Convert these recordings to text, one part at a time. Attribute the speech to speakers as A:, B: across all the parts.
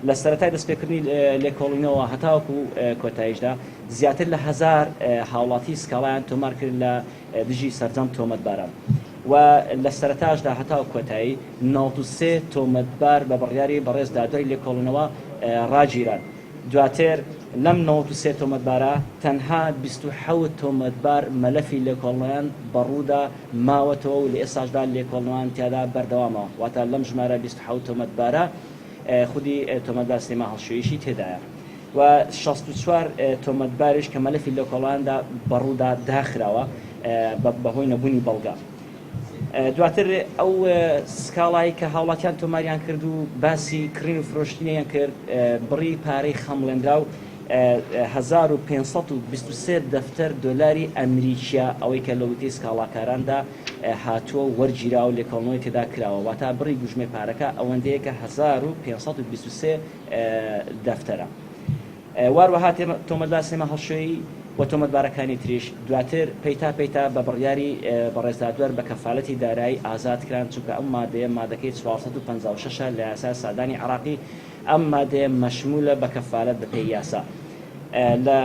A: لە سەرەتای دەستپێکردنی لێکۆڵینەوە هەتاوەکو کۆتاییشدا زیاتر لە هەزار هاوڵاتی سکاڵایان تۆمار کرد لە دژی سەرجەم تۆمەتباران و لە سەرەتاشدا هەتاو کۆتایی 93 تۆمەتبار بە بڕیاری بەڕێز دادوەری لێکۆڵینەوە ڕاگیران. دواتر لەم 93 تۆمەتبارە تەنها 27 تۆمەتبار مەلەفی لێکۆڵنەوەیان بەڕوودا ماوەتەوە و لە ئێستاشدا لێکۆڵنەوەیان تیادا بەردەوامە، واتە لەم ژمارە 27 تۆمەتبارە خودی تۆمەتبار سلێمان هەڵشۆییشی تێدایە و 64 تۆمەتباریش کە مەلەفی لێکۆڵنەوەیاندا بەڕوودا داخراوە بەهۆی نەبوونی بەڵگە. دواتر ئەو سکاڵای کە هاوڵاتیان تۆماریان کرد و باسی کڕین و فرۆشتنیان کرد بڕی پارەی خەمڵێنراو 1523 دەفتەر دۆلاری ئەمریکیە ئەوەی کە لە وتەی سکاڵاکاراندا هاتووە و وەرگیراوە و لێکۆڵنەوەی تێدا کراوە واتا بڕی گوژمەی پارەکە ئەوەندەیە کە 1523 دەفتەرە. واروەها تۆمەتبار سلێمان هەڵشۆیی و تۆمەتبارەکانی تریش دواتر پەیتا پەیتا بە بڕیاری بەڕێز دادوەر بە کەفالەتی دارایی ئازاد کران چونکە ئەم مادەیە مادەکەی 456 ە لە یاسای سزادانی عێراقی ئەم مادەیە مەشمولە بە کەفالەت بەپێی یاسا لە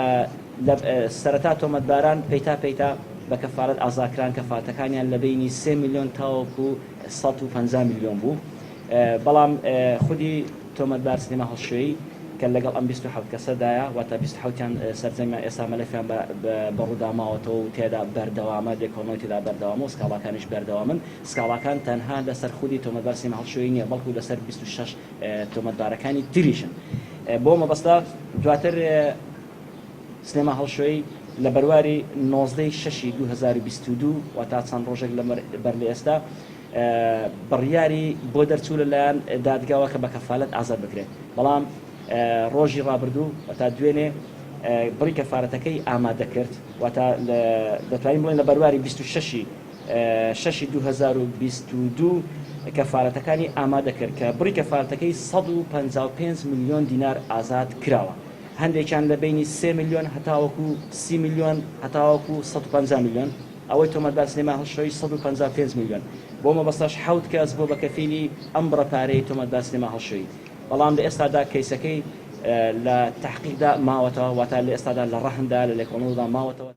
A: لە سەرەتا تۆمەتباران پەیتا پەیتا بە کەفالەت ئازاکران کەفالەتەکانیان لە بەینی 3 ملیۆن تاوەکو 150 ملیۆن بوو بەڵام خودی تۆمەتبار سلێمان هەڵشۆیی کە لەگەڵ ئەم 27 کەسەدایە واتە 27 یان سەرجەمیان ئێستا مەلەفیان بە ڕوودا ماوەتەوە و تێدا بەردەوامە لێکۆڵینەوەی تێدا بەردەوامە و سکاڵاکانیش بەردەوامن سکاڵاکان تەنها لەسەر خودی تۆمەتبار سلێمان هەڵشۆیی نییە بەڵکو لەسەر 26 تۆمەتبارەکانی تریشن بۆ مەبەستە دواتر سلێمان هەڵشۆیی لە بەرواری 19 شەشی 2022 واتا چەند ڕۆژێک لە بەر لە ئێستا بڕیاری بۆ دەرچوو لەلایەن دادگاوە کە بە کەفالەت ئازاد بکرێت بەڵام ڕۆژی ڕابردوو واتا دوێنێ بڕی کەفارەتەکەی ئامادە کرد واتا دەتوانین بڵێن لە بەرواری 26 شەشی 2022 کەفارەتەکانی ئامادە کرد کە بڕی کەفارەتەکەی 155 ملیۆن دینار ئازاد کراوە هەندێکیان لە بینی 3 ملیۆن هەتاوەکو 30 ملیۆن هەتاوەکو 150 ملیۆن ئەوەی تۆمەتبار سلێمان هەڵشۆیی 155 ملیۆن بۆ مەبەستەش حەوت کەس بۆ بە کەفیلی ئەم بڕە پارەی تۆمەتبار سلێمان هەڵشۆیی بەڵام لە ئێستادا کەیسەکەی لە تەحقیقدا ماوەتەوە واتە لە ئێستادا لە ڕەهندا لە لێکۆڵنەوەدا ماوەتەوە.